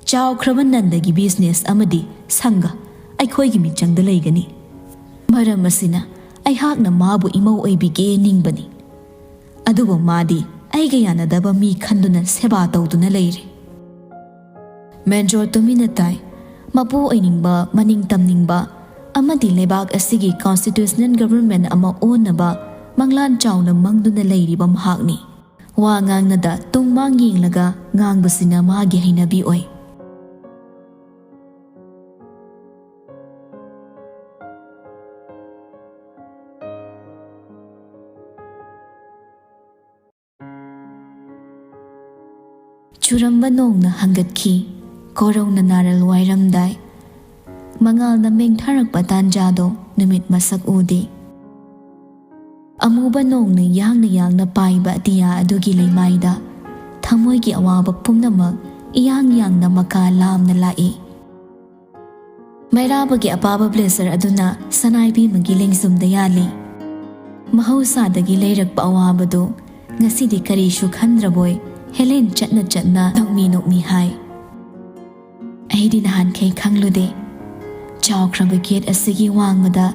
ꯆꯥꯎꯈ꯭ꯔꯕ ꯅꯟꯗꯒꯤ business ꯑꯃꯗꯤ ꯁꯪꯒ ꯑꯩꯈꯣꯏꯒꯤ ꯃꯤꯆꯪꯗ ꯂꯩꯒꯅꯤ꯫ ꯃꯔꯝ ꯑꯁꯤꯅ ꯑꯩꯍꯥꯛꯅ ꯃꯥꯕꯨ ꯏꯃꯧ ꯑꯣꯏꯕꯤꯒꯦ ꯅꯤꯡꯕꯅꯤ꯫ ꯑꯗꯨꯕꯨ ꯃꯥꯗꯤ ꯑꯩꯒ ꯌꯥꯅꯗꯕ ꯃꯤ ꯈꯟꯗꯨꯅ ꯁꯦꯕꯥ ꯇꯧꯗꯨꯅ ꯂꯩꯔꯦ꯫" ꯃꯦꯟꯖꯣꯔ ꯇꯨꯃꯤꯟꯅ ꯇꯥꯏ꯫ ꯃꯄꯨ ꯑꯣꯏꯅꯤꯡꯕ, ꯃꯅꯤꯡ ꯇꯝꯅꯤꯡꯕ ꯑꯃꯗꯤ ꯂꯩꯕꯥꯛ ꯑꯁꯤꯒꯤ constitutional government ꯑꯃ ꯑꯣꯟꯅꯕ ꯃꯪꯂꯥꯟ ꯆꯥꯎꯅ ꯃꯪꯗꯨꯅ ꯂꯩꯔꯤꯕ ꯃꯍꯥꯛꯅꯤ꯫ ꯋꯥ ꯉꯥꯡꯅꯗ ꯇꯨꯡ ꯃꯥꯡ ꯌꯦꯡꯂꯒ ꯉꯥꯡꯕꯁꯤꯅ ꯃꯥꯒꯤ ꯍꯩꯅꯕꯤ ꯑꯣꯏ꯫ ꯆꯨꯔꯝꯕ ꯅꯣꯡꯅ ꯍꯪꯒꯠꯈꯤ, ꯀꯣꯔꯧꯅ ꯅꯥꯔꯜ ꯋꯥꯏꯔꯝꯗꯥꯏ꯫ ꯃꯉꯥꯜꯅ ꯃꯦꯡꯊꯔꯛꯄ ꯇꯥꯟꯖꯥꯗꯣ ꯅꯨꯃꯤꯠ ꯃꯁꯛ ꯎꯗꯦ꯫ ꯑꯃꯨꯕ ꯅꯣꯡꯅ ꯌꯥꯡꯅ ꯌꯥꯡꯅ ꯄꯥꯏꯕ ꯑꯇꯤꯌꯥ ꯑꯗꯨꯒꯤ ꯂꯩꯃꯥꯏꯗ ꯊꯃꯣꯏꯒꯤ ꯑꯋꯥꯕ ꯄꯨꯝꯅꯃꯛ ꯏꯌꯥꯡ ꯌꯥꯡꯅ ꯃꯀꯥ ꯂꯥꯝꯅ ꯂꯥꯛꯏ꯫ ꯃꯩꯔꯥꯕꯒꯤ ꯑꯄꯥꯕ ꯕ꯭ꯂꯦꯖꯔ ꯑꯗꯨꯅ ꯁꯅꯥꯏꯕꯦꯝꯃꯒꯤ ꯂꯦꯡꯖꯨꯝꯗ ꯌꯥꯜꯂꯤ꯫ ꯃꯍꯧꯁꯥꯗꯒꯤ ꯂꯩꯔꯛꯄ ꯑꯋꯥꯕꯗꯨ ꯉꯁꯤꯗꯤ ꯀꯔꯤꯁꯨ ꯈꯟꯗ꯭ꯔꯕꯣꯏ ꯍꯦꯂꯦꯟ ꯆꯠꯅ ꯆꯠꯅ ꯅꯣꯛꯃꯤ ꯅꯣꯛꯃꯤ ꯍꯥꯏ꯫ ꯑꯩꯗꯤ ꯅꯍꯥꯟꯈꯩ ꯈꯪꯂꯨꯗꯦ꯫ ꯆꯥꯎꯈ꯭ꯔꯕ ꯒꯦꯠ ꯑꯁꯤꯒꯤ ꯋꯥꯡꯃꯗ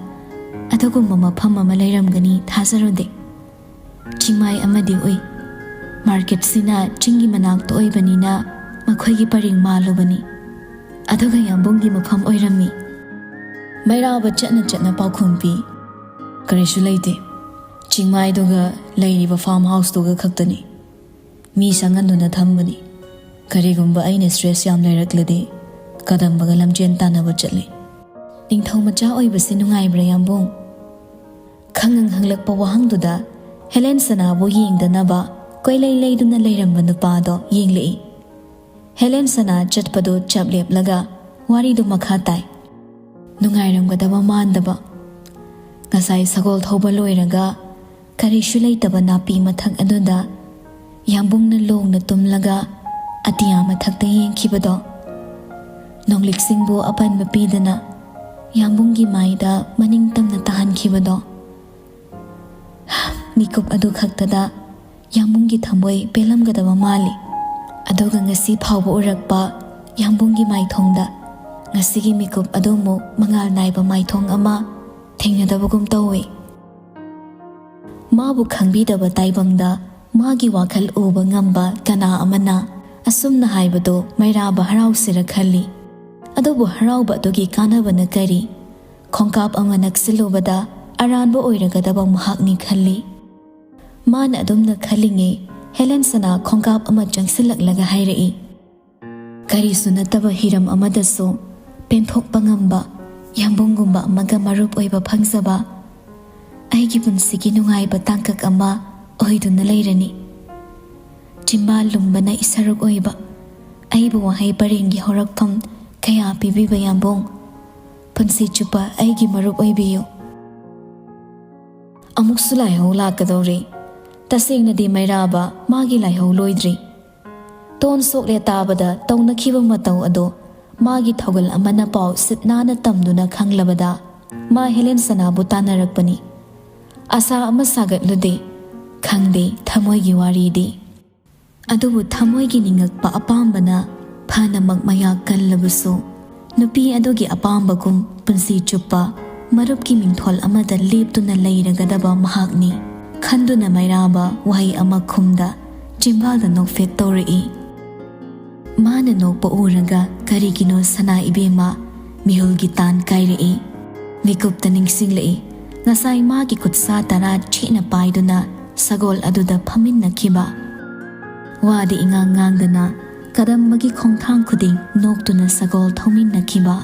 ꯑꯗꯨꯒꯨꯝꯕ ꯃꯐꯝ ꯑꯃ ꯂꯩꯔꯝꯒꯅꯤ ꯊꯥꯖꯔꯨꯗꯦ꯫ ꯆꯤꯡꯃꯥꯏ ꯑꯃꯗꯤ ꯎꯏ꯫ ꯃꯥꯔꯀꯦꯠꯁꯤꯅ ꯆꯤꯡꯒꯤ ꯃꯅꯥꯛꯇ ꯑꯣꯏꯕꯅꯤꯅ ꯃꯈꯣꯏꯒꯤ ꯄꯔꯦꯡ ꯃꯥꯜꯂꯨꯕꯅꯤ꯫ ꯑꯗꯨꯒ ꯌꯥꯝꯕꯨꯡꯒꯤ ꯃꯐꯝ ꯑꯣꯏꯔꯝꯃꯤ꯫ ꯃꯩꯔꯥꯕ ꯆꯠꯅ ꯆꯠꯅ ꯄꯥꯎꯈꯨꯝ ꯄꯤ꯫ ꯀꯔꯤꯁꯨ ꯂꯩꯇꯦ꯫ ꯆꯤꯡꯃꯥꯏꯗꯨꯒ ꯂꯩꯔꯤꯕ ꯐꯥꯔꯝ ꯍꯥꯎꯁꯇꯨꯒ ꯈꯛꯇꯅꯤ꯫ ꯃꯤ ꯁꯪꯍꯟꯗꯨꯅ ꯊꯝꯕꯅꯤ꯫ ꯀꯔꯤꯒꯨꯝꯕ ꯑꯩꯅ ꯁ꯭ꯇ꯭ꯔꯦꯁ ꯌꯥꯝ ꯂꯩꯔꯛꯂꯗꯤ ꯀꯗꯝꯕꯒ ꯂꯝꯖꯦꯟ ꯇꯥꯟꯅꯕ ꯆꯠꯂꯤ꯫ ꯅꯤꯡꯊꯧ ꯃꯆꯥ ꯑꯣꯏꯕꯁꯤ ꯅꯨꯡꯉꯥꯏꯕ꯭ꯔꯥ ꯌꯥꯝꯕꯨꯡ? ꯈꯪꯉꯪ ꯍꯪꯂꯛꯄ ꯋꯥꯍꯪꯗꯨꯗ ꯍꯦꯂꯦꯟ ꯁꯅꯥꯕꯨ ꯌꯦꯡꯗꯅꯕ ꯀꯣꯏꯂꯩ ꯂꯩꯗꯨꯅ ꯂꯩꯔꯝꯕ ꯅꯨꯄꯥꯗꯣ ꯌꯦꯡꯂꯛꯏ꯫ ꯍꯦꯂꯦꯟ ꯁꯅꯥ ꯆꯠꯄꯗꯨ ꯆꯞ ꯂꯦꯞꯂꯒ ꯋꯥꯔꯤꯗꯨ ꯃꯈꯥ ꯇꯥꯏ꯫ ꯅꯨꯡꯉꯥꯏꯔꯝꯒꯗꯕ ꯃꯥꯟꯗꯕ꯫ ꯉꯁꯥꯏ ꯁꯒꯣꯜ ꯊꯧꯕ ꯂꯣꯏꯔꯒ ꯀꯔꯤꯁꯨ ꯂꯩꯇꯕ ꯅꯥꯄꯤ ꯃꯊꯛ ꯑꯗꯨꯗ ꯌꯥꯝꯕꯨꯡꯅ ꯂꯣꯡꯅ ꯇꯨꯝꯂꯒ ꯑꯇꯤꯌꯥ ꯃꯊꯛꯇ ꯌꯦꯡꯈꯤꯕꯗꯣ꯫ ꯅꯣꯡꯂꯤꯛꯁꯤꯡꯕꯨ ꯑꯄꯟꯕ ꯄꯤꯗꯅ ꯌꯥꯝꯕꯨꯡꯒꯤ ꯃꯥꯏꯗ ꯃꯅꯤꯡ ꯇꯝꯅ ꯇꯥꯍꯟꯈꯤꯕꯗꯣ꯫ ꯃꯤꯀꯨꯞ ꯑꯗꯨ ꯈꯛꯇꯗ ꯌꯥꯝꯕꯨꯡꯒꯤ ꯊꯃꯣꯏ ꯄꯦꯜꯂꯝꯒꯗꯕ ꯃꯥꯜꯂꯤ꯫ ꯑꯗꯨꯒ ꯉꯁꯤ ꯐꯥꯎꯕ ꯎꯔꯛꯄ ꯌꯥꯝꯕꯨꯡꯒꯤ ꯃꯥꯏꯊꯣꯡꯗ ꯉꯁꯤꯒꯤ ꯃꯤꯀꯨꯞ ꯑꯗꯨꯃꯨꯛ ꯃꯉꯥꯜ ꯅꯥꯏꯕ ꯃꯥꯏꯊꯣꯡ ꯑꯃ ꯊꯦꯡꯅꯗꯕꯒꯨꯝ ꯇꯧꯏ꯫ ꯃꯥꯕꯨ ꯈꯪꯕꯤꯗꯕ ꯇꯥꯏꯕꯪꯗ ꯃꯥꯒꯤ ꯋꯥꯈꯜ ꯎꯕ ꯉꯝꯕ ꯀꯅꯥ ꯑꯃꯅ ꯑꯁꯨꯝꯅ ꯍꯥꯏꯕꯗꯨ ꯃꯩꯔꯥꯕ ꯍꯔꯥꯎꯁꯤꯔ ꯈꯜꯂꯤ꯫ ꯑꯗꯨꯕꯨ ꯍꯔꯥꯎꯕ ꯑꯗꯨꯒꯤ ꯀꯥꯟꯅꯕꯅ ꯀꯔꯤ? ꯈꯣꯡꯀꯥꯞ ꯑꯃ ꯅꯛꯁꯤꯜꯂꯨꯕꯗ ꯑꯔꯥꯟꯕ ꯑꯣꯏꯔꯒꯗꯕ ꯃꯍꯥꯛꯅꯤ ꯈꯜꯂꯤ꯫ ꯃꯥꯅ ꯑꯗꯨꯝꯅ ꯈꯜꯂꯤꯉꯩ ꯍꯦꯂꯦꯟ ꯁꯅꯥ ꯈꯣꯡꯀꯥꯞ ꯑꯃ ꯆꯪꯁꯤꯜꯂꯛꯂꯒ ꯍꯥꯏꯔꯛꯏ, ꯀꯔꯤꯁꯨ ꯅꯠꯇꯕ ꯍꯤꯔꯝ ꯑꯃꯗꯁꯨ ꯄꯦꯟꯊꯣꯛꯄ ꯉꯝꯕ ꯌꯥꯝꯕꯨꯡꯒꯨꯝꯕ ꯑꯃꯒ ꯃꯔꯨꯞ ꯑꯣꯏꯕ ꯐꯪꯖꯕ ꯑꯩꯒꯤ ꯄꯨꯟꯁꯤꯒꯤ ꯅꯨꯡꯉꯥꯏꯕ ꯇꯥꯡꯀꯛ ꯑꯃ ꯑꯣꯏꯗꯨꯅ ꯂꯩꯔꯅꯤ꯫ ꯆꯤꯝꯕꯥꯜ ꯂꯨꯝꯕꯅ ꯏꯁꯔꯨꯛ ꯑꯣꯏꯕ, ꯑꯩꯕꯨ ꯋꯥꯍꯩ ꯄꯔꯦꯡꯒꯤ ꯍꯧꯔꯛꯐꯝ ꯀꯌꯥ ꯄꯤꯕꯤꯕ ꯌꯥꯝꯕꯨꯡ, ꯄꯨꯟꯁꯤ ꯆꯨꯞꯄ ꯑꯩꯒꯤ ꯃꯔꯨꯞ ꯑꯣꯏꯕꯤꯌꯨ꯫ ꯑꯃꯨꯛꯁꯨ ꯂꯥꯏꯍꯧ ꯂꯥꯛꯀꯗꯧꯔꯦ꯫ ꯇꯁꯦꯡꯅꯗꯤ ꯃꯩꯔꯥꯕ ꯃꯥꯒꯤ ꯂꯥꯏꯍꯧ ꯂꯣꯏꯗ꯭ꯔꯤ꯫ ꯇꯣꯟ ꯁꯣꯛꯂꯦ ꯇꯥꯕꯗ ꯇꯧꯅꯈꯤꯕ ꯃꯇꯧ ꯑꯗꯣ ꯃꯥꯒꯤ ꯊꯧꯒꯜ ꯑꯃꯅ ꯄꯥꯎ ꯁꯤꯠ ꯅꯥꯟꯅ ꯇꯝꯗꯨꯅ ꯈꯪꯂꯕꯗ ꯃꯥ ꯍꯦꯂꯦꯟ ꯁꯅꯥꯕꯨ ꯇꯥꯟꯅꯔꯛꯄꯅꯤ꯫ ꯑꯁꯥ ꯑꯃ ꯁꯥꯒꯠꯂꯨꯗꯦ꯫ ꯈꯪꯗꯦ ꯊꯃꯣꯏꯒꯤ ꯋꯥꯔꯤꯗꯤ꯫ ꯑꯗꯨꯕꯨ ꯊꯃꯣꯏꯒꯤ ꯅꯤꯡꯉꯛꯄ ꯑꯄꯥꯝꯕꯅ ꯐꯅꯃꯛ ꯃꯌꯥ ꯀꯜꯂꯕꯁꯨ, ꯅꯨꯄꯤ ꯑꯗꯨꯒꯤ ꯑꯄꯥꯝꯕꯒꯨꯝ ꯄꯨꯟꯁꯤ ꯆꯨꯞꯄ ꯃꯔꯨꯞꯀꯤ ꯃꯤꯡꯊꯣꯜ ꯑꯃꯗ ꯂꯦꯞꯇꯨꯅ ꯂꯩꯔꯒꯗꯕ ꯃꯍꯥꯛꯅꯤ ꯈꯟꯗꯨꯅ ꯃꯩꯔꯥꯕ ꯋꯥꯍꯩ ꯑꯃ ꯈꯨꯝꯗ ꯆꯤꯝꯕꯥꯜꯗ ꯅꯣꯛꯐꯦꯠ ꯇꯧꯔꯛꯏ꯫ ꯃꯥꯅ ꯅꯣꯛꯄ ꯎꯔꯒ ꯀꯔꯤꯒꯤꯅꯣ ꯁꯅꯥ ꯏꯕꯦꯝꯃ ꯃꯤꯍꯨꯜꯒꯤ ꯇꯥꯟ ꯀꯥꯏꯔꯛꯏ꯫ ꯃꯤꯀꯨꯞꯇ ꯅꯤꯡꯁꯤꯡꯂꯛꯏ, ꯉꯁꯥꯏ ꯃꯥꯒꯤ ꯈꯨꯠꯁꯥ ꯇꯔꯥ ꯆꯦꯠꯅ ꯄꯥꯏꯗꯨꯅ ꯁꯒꯣꯜ ꯑꯗꯨꯗ ꯐꯝꯃꯤꯟꯅꯈꯤꯕ꯫ ꯋꯥꯗꯤ ꯏꯉꯥꯡ ꯉꯥꯡꯗꯅ ꯀꯗꯝꯕꯒꯤ ꯈꯣꯡꯊꯥꯡ ꯈꯨꯗꯤꯡ ꯅꯣꯛꯇꯨꯅ ꯁꯒꯣꯜ ꯊꯧꯃꯤꯟꯅꯈꯤꯕ꯫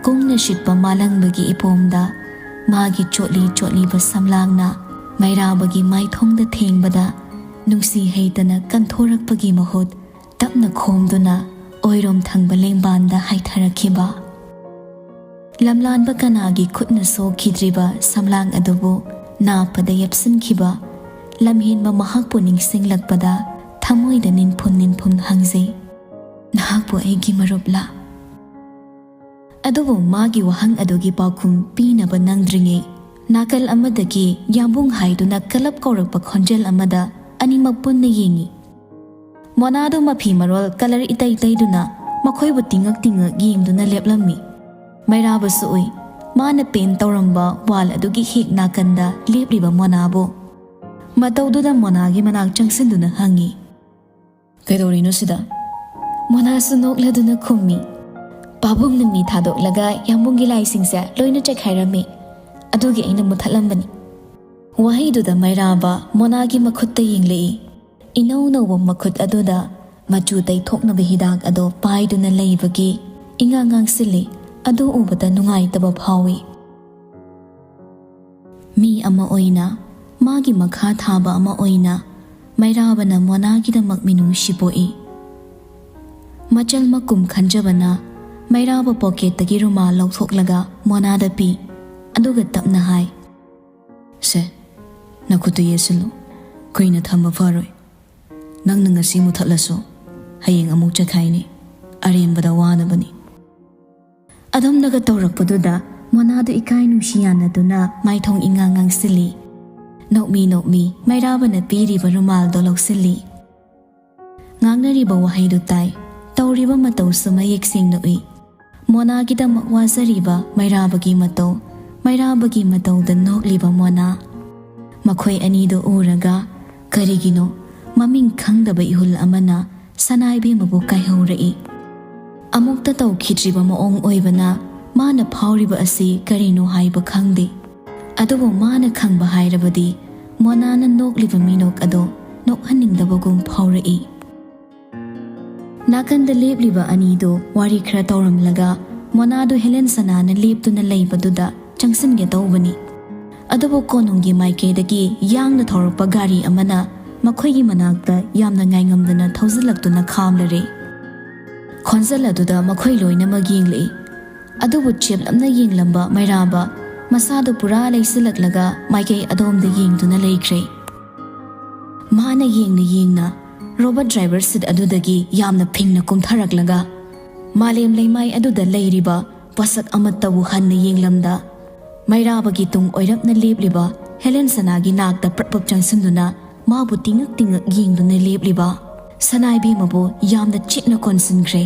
ꯀꯨꯡꯅ ꯁꯤꯠꯄ ꯃꯥꯂꯪꯕꯒꯤ ꯏꯄꯣꯝꯗ ꯃꯥꯒꯤ ꯆꯣꯠꯂꯤ ꯆꯣꯠꯂꯤꯕ ꯁꯝꯂꯥꯡꯅ ꯃꯩꯔꯥꯕꯒꯤ ꯃꯥꯏꯊꯣꯡꯗ ꯊꯦꯡꯕꯗ ꯅꯨꯡꯁꯤ ꯍꯩꯇꯅ ꯀꯟꯊꯣꯔꯛꯄꯒꯤ ꯃꯍꯨꯠ ꯇꯞꯅ ꯈꯣꯝꯗꯨꯅ ꯑꯣꯏꯔꯣꯝ ꯊꯪꯕ ꯂꯦꯡꯕꯥꯟꯗ ꯍꯥꯏꯊꯔꯛꯈꯤꯕ꯫ ꯂꯝꯂꯥꯟꯕ ꯀꯅꯥꯒꯤ ꯈꯨꯠꯅ ꯁꯣꯛꯈꯤꯗ꯭ꯔꯤꯕ ꯁꯝꯂꯥꯡ ꯑꯗꯨꯕꯨ ꯅꯥꯞꯄꯗ ꯌꯦꯞꯁꯤꯟꯈꯤꯕ ꯂꯝꯍꯦꯟꯕ ꯃꯍꯥꯛꯄꯨ ꯅꯤꯡꯁꯤꯡꯂꯛꯄꯗ ꯊꯃꯣꯏꯗ ꯅꯤꯟꯐꯨꯟ ꯅꯤꯟꯐꯨꯟ ꯍꯪꯖꯩ꯫ "ꯅꯍꯥꯛꯄꯨ ꯑꯩꯒꯤ ꯃꯔꯨꯞꯂꯥ?" ꯑꯗꯨꯕꯨ ꯃꯥꯒꯤ ꯋꯥꯍꯪ ꯑꯗꯨꯒꯤ ꯄꯥꯎꯈꯨꯝ ꯄꯤꯅꯕ ꯅꯪꯗ꯭ꯔꯤꯉꯩ, ꯅꯥꯀꯜ ꯑꯃꯗꯒꯤ ꯌꯥꯝꯕꯨꯡ ꯍꯥꯏꯗꯨꯅ ꯀꯂꯞ ꯀꯧꯔꯛꯄ ꯈꯣꯟꯖꯦꯜ ꯑꯃꯗ ꯑꯅꯤꯃꯛ ꯄꯨꯟꯅ ꯌꯦꯡꯉꯤ꯫ ꯃꯣꯅꯥꯗꯨ ꯃꯐꯤ ꯃꯔꯣꯜ ꯀꯂꯔ ꯏꯇꯩ ꯇꯩꯗꯨꯅ ꯃꯈꯣꯏꯕꯨ ꯇꯤꯡꯉꯛ ꯇꯤꯡꯉꯛ ꯌꯦꯡꯗꯨꯅ ꯂꯦꯞꯂꯝꯃꯤ꯫ ꯃꯩꯔꯥꯕꯁꯨ ꯎꯏ꯫ ꯃꯥꯅ ꯄꯦꯟ ꯇꯧꯔꯝꯕ ꯋꯥꯜ ꯑꯗꯨꯒꯤ ꯍꯦꯛ ꯅꯥꯀꯟꯗ ꯂꯦꯞꯂꯤꯕ ꯃꯣꯅꯥꯕꯨ꯫ ꯃꯇꯧꯗꯨꯗ ꯃꯣꯅꯥꯒꯤ ꯃꯅꯥꯛ ꯆꯪꯁꯤꯟꯗꯨꯅ ꯍꯪꯉꯤ, "ꯀꯩꯗꯧꯔꯤꯅꯣ ꯁꯤꯗ?" ꯃꯣꯅꯥꯁꯨ ꯅꯣꯛꯂꯗꯨꯅ ꯈꯨꯝꯃꯤ, "ꯄꯥꯕꯨꯡꯅ ꯃꯤ ꯊꯥꯗꯣꯛꯂꯒ ꯌꯥꯝꯕꯨꯡꯒꯤ ꯂꯥꯏꯁꯤꯡꯁꯦ ꯂꯣꯏꯅ ꯆꯦꯛꯈꯥꯏꯔꯝꯃꯤ꯫ ꯑꯗꯨꯒꯤ ꯑꯩꯅ ꯃꯨꯠꯊꯠꯂꯝꯕꯅꯤ꯫" ꯋꯥꯍꯩꯗꯨꯗ ꯃꯩꯔꯥꯕ ꯃꯣꯅꯥꯒꯤ ꯃꯈꯨꯠꯇ ꯌꯦꯡꯂꯛꯏ꯫ ꯏꯅꯧ ꯅꯧꯕ ꯃꯈꯨꯠ ꯑꯗꯨꯗ ꯃꯆꯨ ꯇꯩꯊꯣꯛꯅꯕ ꯍꯤꯗꯥꯛ ꯑꯗꯨ ꯄꯥꯏꯗꯨꯅ ꯂꯩꯕꯒꯤ ꯏꯉꯥꯡ ꯉꯥꯡꯁꯤꯜꯂꯤ꯫ ꯑꯗꯨ ꯎꯕꯗ ꯅꯨꯡꯉꯥꯏꯇꯕ ꯐꯥꯎꯏ꯫ ꯃꯤ ꯑꯃ ꯑꯣꯏꯅ, ꯃꯥꯒꯤ ꯃꯈꯥ ꯊꯥꯕ ꯑꯃ ꯑꯣꯏꯅ, ꯃꯩꯔꯥꯕꯅ ꯃꯣꯅꯥꯒꯤꯗꯃꯛ ꯃꯤꯅꯨꯡꯁꯤ ꯄꯣꯛꯏ꯫ ꯃꯆꯜ ꯃꯀꯨꯝ ꯈꯟꯖꯕꯅ ꯃꯩꯔꯥꯕ ꯄꯣꯀꯦꯠꯇꯒꯤ ꯔꯨꯃꯥꯜ ꯂꯧꯊꯣꯛꯂꯒ ꯃꯣꯅꯥꯗ ꯄꯤ꯫ ꯑꯗꯨꯒ ꯇꯞꯅ ꯍꯥꯏ, "ꯁꯦ, ꯅꯈꯨꯠꯇꯨ ꯌꯦꯠꯁꯤꯜꯂꯨ꯫ ꯀꯨꯏꯅ ꯊꯝꯕ ꯐꯔꯣꯏ꯫ ꯅꯪꯅ ꯉꯁꯤ ꯃꯨꯊꯠꯂꯁꯨ ꯍꯌꯦꯡ ꯑꯃꯨꯛ ꯆꯈꯥꯏꯅꯤ꯫ ꯑꯔꯦꯝꯕꯗ ꯋꯥꯅꯕꯅꯤ꯫" ꯑꯗꯨꯝꯅꯒ ꯇꯧꯔꯛꯄꯗꯨꯗ ꯃꯣꯅꯥꯗꯨ ꯏꯀꯥꯏ ꯅꯨꯡꯁꯤ ꯌꯥꯅꯗꯨꯅ ꯃꯥꯏꯊꯣꯡ ꯏꯉꯥꯡ ꯉꯥꯡꯁꯤꯜꯂꯤ꯫ ꯅꯣꯛꯃꯤ ꯅꯣꯛꯃꯤ ꯃꯩꯔꯥꯕꯅ ꯄꯤꯔꯤꯕ ꯔꯨꯃꯥꯜꯗꯣ ꯂꯧꯁꯤꯜꯂꯤ꯫ ꯉꯥꯡꯅꯔꯤꯕ ꯋꯥꯍꯩꯗꯨ ꯇꯥꯏ꯫ ꯇꯧꯔꯤꯕ ꯃꯇꯧꯁꯨ ꯃꯌꯦꯛ ꯁꯦꯡꯅ ꯎꯏ꯫ ꯃꯣꯅꯥꯒꯤꯗꯃꯛ ꯋꯥꯖꯔꯤꯕ ꯃꯩꯔꯥꯕꯒꯤ ꯃꯇꯧ, ꯃꯩꯔꯥꯕꯒꯤ ꯃꯇꯧꯗ ꯅꯣꯛꯂꯤꯕ ꯃꯣꯅꯥ꯫ ꯃꯈꯣꯏ ꯑꯅꯤꯗꯨ ꯎꯔꯒ ꯀꯔꯤꯒꯤꯅꯣ ꯃꯃꯤꯡ ꯈꯪꯗꯕ ꯏꯍꯨꯜ ꯑꯃꯅ ꯁꯅꯥ ꯏꯕꯦꯝꯃꯕꯨ ꯀꯥꯏꯍꯧꯔꯛꯏ꯫ ꯑꯃꯨꯛꯇ ꯇꯧꯈꯤꯗ꯭ꯔꯤꯕ ꯃꯑꯣꯡ ꯑꯣꯏꯕꯅ ꯃꯥꯅ ꯐꯥꯎꯔꯤꯕ ꯑꯁꯤ ꯀꯔꯤꯅꯣ ꯍꯥꯏꯕ ꯈꯪꯗꯦ꯫ ꯑꯗꯨꯕꯨ ꯃꯥꯅ ꯈꯪꯕ ꯍꯥꯏꯔꯕꯗꯤ ꯃꯣꯅꯥꯅ ꯅꯣꯛꯂꯤꯕ ꯃꯤꯅꯣꯛ ꯑꯗꯣ ꯅꯣꯛꯍꯟꯅꯤꯡꯗꯕꯒꯨꯝ ꯐꯥꯎꯔꯛꯏ꯫ ꯅꯥꯀꯟꯗ ꯂꯦꯞꯂꯤꯕ ꯑꯅꯤꯗꯨ ꯋꯥꯔꯤ ꯈꯔ ꯇꯧꯔꯝꯂꯒ ꯃꯣꯅꯥꯗꯨ ꯍꯦꯂꯦꯟ ꯁꯅꯥꯅ ꯂꯦꯞꯇꯨꯅ ꯂꯩꯕꯗꯨꯗ ꯆꯪꯁꯤꯟꯒꯦ ꯇꯧꯕꯅꯤ꯫ ꯑꯗꯨꯕꯨ ꯀꯣꯅꯨꯡꯒꯤ ꯃꯥꯏꯀꯩꯗꯒꯤ ꯌꯥꯡꯅ ꯊꯧꯔꯛꯄ ꯒꯥꯔꯤ ꯑꯃꯅ ꯃꯈꯣꯏꯒꯤ ꯃꯅꯥꯛꯇ ꯌꯥꯝꯅ ꯉꯥꯏꯉꯝꯗꯅ ꯊꯧꯖꯤꯜꯂꯛꯇꯨꯅ ꯈꯥꯝꯂꯔꯦ꯫ ꯈꯣꯟꯖꯜ ꯑꯗꯨꯗ ꯃꯈꯣꯏ ꯂꯣꯏꯅꯃꯛ ꯌꯦꯡꯂꯛꯏ꯫ ꯑꯗꯨꯕꯨ ꯆꯦꯞꯂꯞꯅ ꯌꯦꯡꯂꯝꯕ ꯃꯩꯔꯥꯕ ꯃꯁꯥꯗꯨ ꯄꯨꯔꯥ ꯂꯩꯁꯤꯜꯂꯛꯂꯒ ꯃꯥꯏꯀꯩ ꯑꯗꯣꯝꯗ ꯌꯦꯡꯗꯨꯅ ꯂꯩꯈ꯭ꯔꯦ꯫ ꯃꯥꯅ ꯌꯦꯡꯅ ꯌꯦꯡꯅ ꯔꯣꯕꯣꯠ ꯗ꯭ꯔꯥꯏꯚꯔ ꯁꯤꯠ ꯑꯗꯨꯗꯒꯤ ꯌꯥꯝꯅ ꯐꯤꯡꯅ ꯀꯨꯝꯊꯔꯛꯂꯒ ꯃꯥꯂꯦꯝ ꯂꯩꯃꯥꯏ ꯑꯗꯨꯗ ꯂꯩꯔꯤꯕ ꯄꯣꯠꯁꯛ ꯑꯃꯠꯇꯕꯨ ꯍꯟꯅ ꯌꯦꯡꯂꯝꯗ ꯃꯩꯔꯥꯕꯒꯤ ꯇꯨꯡ ꯑꯣꯏꯔꯞꯅ ꯂꯦꯞꯂꯤꯕ ꯍꯦꯂꯦꯟ ꯁꯅꯥꯒꯤ ꯅꯥꯛꯇ ꯄ꯭ꯔꯞ ꯄ꯭ꯔꯞ ꯆꯪꯁꯤꯟꯗꯨꯅ ꯃꯥꯕꯨ ꯇꯤꯡꯉꯛ ꯇꯤꯡꯉꯛ ꯌꯦꯡꯗꯨꯅ ꯂꯦꯞꯂꯤꯕ ꯁꯅꯥꯏꯕꯦꯝꯃꯕꯨ ꯌꯥꯝꯅ ꯆꯦꯠꯅ ꯀꯣꯟꯁꯤꯟꯈ꯭ꯔꯦ꯫